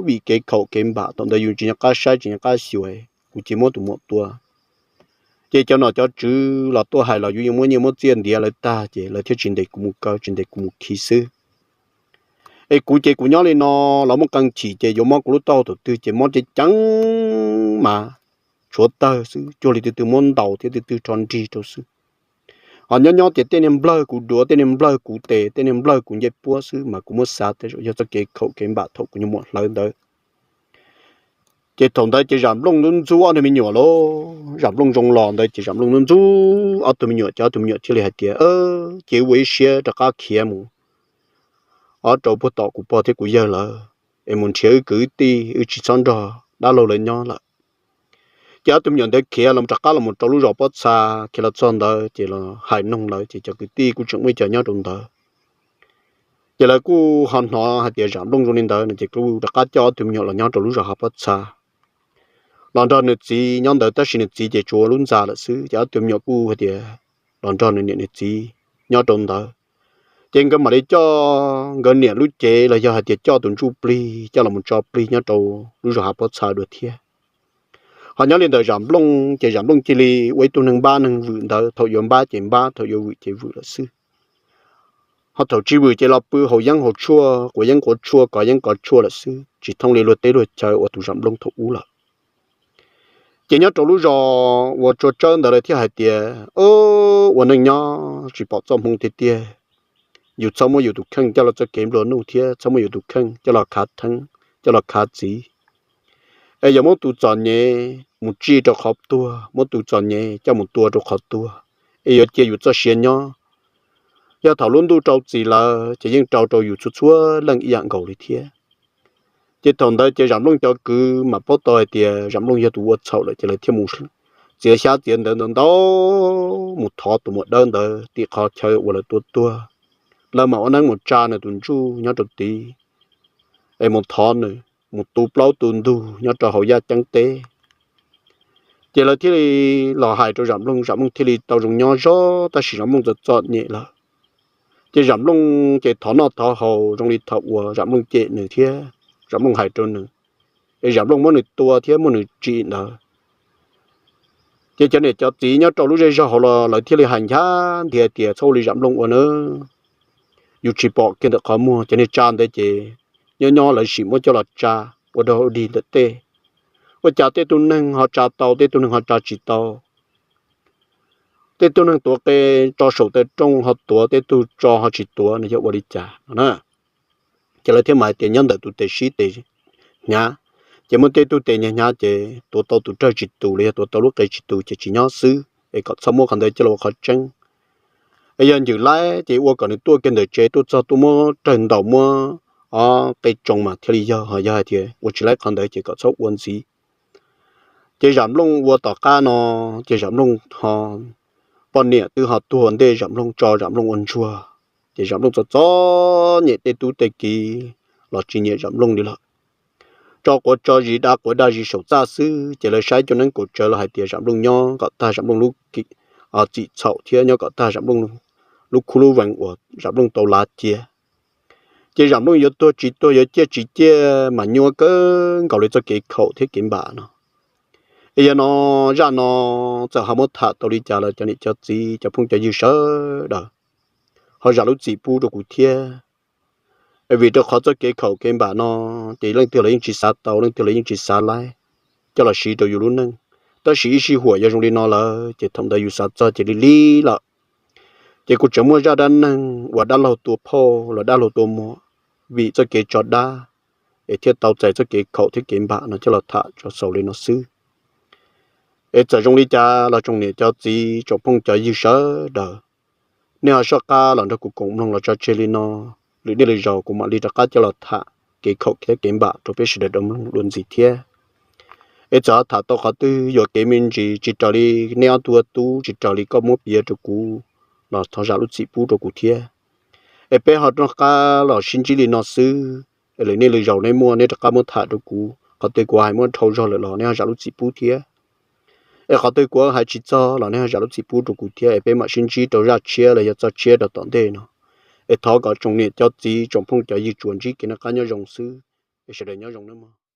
Vim kev khaum kev npam thaum ntawd yus tsis nco qab saib tsis nco qab xyuas, kuv cia muab tus muam tua. Ces cov nom cov tswv los tuaj hais los yus yeej muab nyiaj muab txiaj ntiav lawv tag ces lawv thiaj tsis ntes kuv mus kaw tsis ntes kuv mus khi xwb. Es kuv ces kuv nyob li no los muaj qee chim ces yuav mob kuv lub taub hau thaum twg ces mob ceev ceev mas tshuav tawg xwb, cuag li twg twg muab ntaus thiab twg twg rho nrig rau xwb. Ho nyob nyob tias tej niag nplawg kuv duav tej niag nplawg kuv tes tej niag nplawg kuv ncej puab xwb mas kuv muab xav tej zaum yog txoj kev khaum kev npam thaum kuv nyuag muam hlawv ntawd. Ces thaum ntawd ces Zam Nplooj ntxub ntxub ob tug me nyuam lauj, Zam Nplooj zoo los ntawd ces Zam Nplooj ntxub ntxub ob tug me nyuam ces ob tug me nyuam thiaj li hais tias, Ces ua ib siab rov qab khiav mus ob rau puag tom kuv pog thiab kuv yawg lawv. es mus nrhiav wb kwv wb tij, wb tsis txhob nrog dab laug lawv nyob lawm. Ces ob tug me nyuam ntawd khiav los rov qab los rau lub zos pob txha, khiav los txog ntawd ces los hais noog lawv ces cov kwv tij kuj tseem muaj ib co nyob rau ntawd. Ces lawv kuj ho hnov hais tias Zam Nplooj zoo li ntawd no ces kuj rov qab coj ob tug me nyuam los nyob rau lub zos hav pob txha, los nrog nws txiv nyob ntawd, tab sis nws txiv ces tsuas ua lub ntxa lawm xwb. Ces ob tug me nyuam kuj hais tias los nrog nws niam nws txiv nyob rau ntawd. Ces nkawd mam li coj nkawd niam lub cev los yog hais tias coj tus ntsuj plig coj los tso plig nyob rau lub zos hav pob txha dua thiab. Ho nyob li ntawm Zam Nplooj ces Zam Nplooj cia li ua ib tug neeg npab neeg vwm ntawd, thaum yuav npab ces npab, thaum yuav vwm ces vwm lawm xwb. Ho thaum tsis vwm ces los pw haus yeeb haus tshuaj, quav yeeb quav tshuaj, kov yeeb kov tshuaj lawm xwb, tsis thooj li luag teb luag chaw uas tus Zam Nplooj thaum ub lawm. Ces nyob rau lub zos uas tsua tsawb ntawd lawv thiaj hais tias, ua neej nyob tsis pom txoj hmoo tiag tiag, yus txhob muab yus tus kheej coj los txoj kev nplua nuj thiab txhob muab yus tus kheej coj los khav theeb, coj los khav txiv. Es yuav muab tus txom nyem mus tsij rau qhov tuag, muab tus txom nyem coj mus tua rau qhov tuag, es yuav cia yus txoj sia nyob. Yog thaum lub ntuj rau txim lawm ces yeej rau rau yus txhua txhua leej ib yam nkaus li thiab. Ces thaum ntawd ces Zam Nplooj cov kwv mam paub tau hais tias Zam Nplooj yog tus ua txhaum lawm ces lawv thiaj mus txiav xyab txiav ntawv ntau ntau mus thov tus muam dawb ntawd tim qhov chaw uas lawv tua tuag. Lawv mam ua neeb mus tsa nws tus ntsuj nyob rau tid, es mus thov nws mus tu plaub tu ntug nyob rau hauv yaj ceeb teb. Ces lawv thiaj li los hais rau Zam Nplooj, Zam Nplooj thiaj li tau zoo nyob zog, tab sis Zam Nplooj txom txom nyem lawm. Ces Zam Nplooj ces thov noj thov haus zoo li thaum uas Zam Nplooj cem nws thiab Zam Nplooj hais rau nws, es Zam Nplooj muab nws tua thiab muab nws tsim ntawd. Ces cov niam cov txiv nyob rau lub zej zog hauv los lawv thiaj li hais nchav nthi tias txhob ua li Zam Nplooj ua na, yus tsis pom kiag ntawm qhov muag. Cov niag tsa ntawd ces nyob nyob lawv sim muab coj los tsa ua dog ua dig ntawm tej, ua cas tej tug neeg ho tsa tau, tej tug neeg ho tsa tsis tau. Tej tug neeg tuav qe tso saum taw rooj ho tuav, tej tug tso ho tsis tuav no yog ua li cas no na. Ces lawv thiaj mam hais tias nyob ntawm tus tes sib tes hnyav, ces muaj tej tug tes hnyav hnyav ces tuav tau tus rawg tsis tus los yog tuav tau lub qe tsis tus ces tsis nyob xwb, es kom txhob muab qhov ntawd coj los ua qhov tseeb. Es yog ncwm laib ces ua kom nws tuaj kiag ntawm tsev tuaj txog tuaj muab rawg ntaus muab ob qe tsoo mas thiaj li yog, ho yog hais tias ua tsis laib qhov ntawd ces kom txhob ua ntxiv. Ces Zam Nplooj ua tom qab no, ces Zam Nplooj ho poj niam twb ho tuag ua ntej Zam Nplooj tso Zam Nplooj ua ntsuag. Ces Zam Nplooj txom txom nyem, tej tub tej kiv los tsis nyiam Zam Nplooj li lawm. Tso quav tso zis, da quav da zis saum txaj xwb, ces lawv saib cov neeb kaum tsawv los hais tias Zam Nplooj nyob kom tag Zam Nplooj lub txim txhaum thiab nyob kom tag Zam Nplooj lub khub lub vees uas Zam Nplooj tau lav cia. Ces Zam Nplooj yuav tuag tsis tuag, yuav ciaj tsis ciaj mas nyuaj kawg nkaus li txoj kev khaum thiab kev npam no. Es yog no, zaj no txawm ho muab tham tau li cas los cov niam cov txiv cov phooj cov ywg sawv daws ho zam lub txim pub rau kuv thiab. Es vim rau qhov txoj kev khaum kev npam no ces leej twg los yeej tsis xav tau, leej twg los yeej tsis xav laib coj los siv rau yus lub neej. Tab sis ib sij huam yog zoo li no lawm ces thaum ntawd yus xav txog ces lig lig lawm. Ces kuv tseem muaj zaj dab neeg uas dab laug tua phauj los dab laug tua muam vim txoj kev tso dab, es thiaj tau txais txoj kev khaum thiab kev npam no coj los tham tso xaus li no xwb. Es txawm zoo li cas los tsoom niam cov txiv tsoom phooj cov ywg sawv daws, nej ho soj qab los nrog kuv koom mloog los tso tseg li no, lwm niaj lwm zaus kuv mam li rov qab coj los tham kev khaum thiab kev npam rau peb sawv daws mloog dua ntxiv thiab. Es txawm ho tham tau qhov twg yuam kev me ntsis tsis raws li nej ob tug ua tub, tsis raws li koj muab piav rau kuv los thov zam lub txim pub rau kuv thiab. Es peb ho rov qab los sib ntsib li no xwb, es lwm niaj lwm zaus nej muaj nej rov qab muab tham rau kuv, qhov twg kuv hais muaj dhau zog lawm los nej ho zam lub txim pub thiab. Es qhov twg kuv hais tsis txog los nej ho zam lub txim pub rau kuv thiab, es peb mam sib ntsib rau zaj tshiab los yog txoj tshiab rau tom ntej no. Es thov kom tsoom niam cov txiv tsoom phooj cov ywg tsuas ntsib kev noj qab nyob zoo xwb, es sawv daws nyob zoo nawb mog.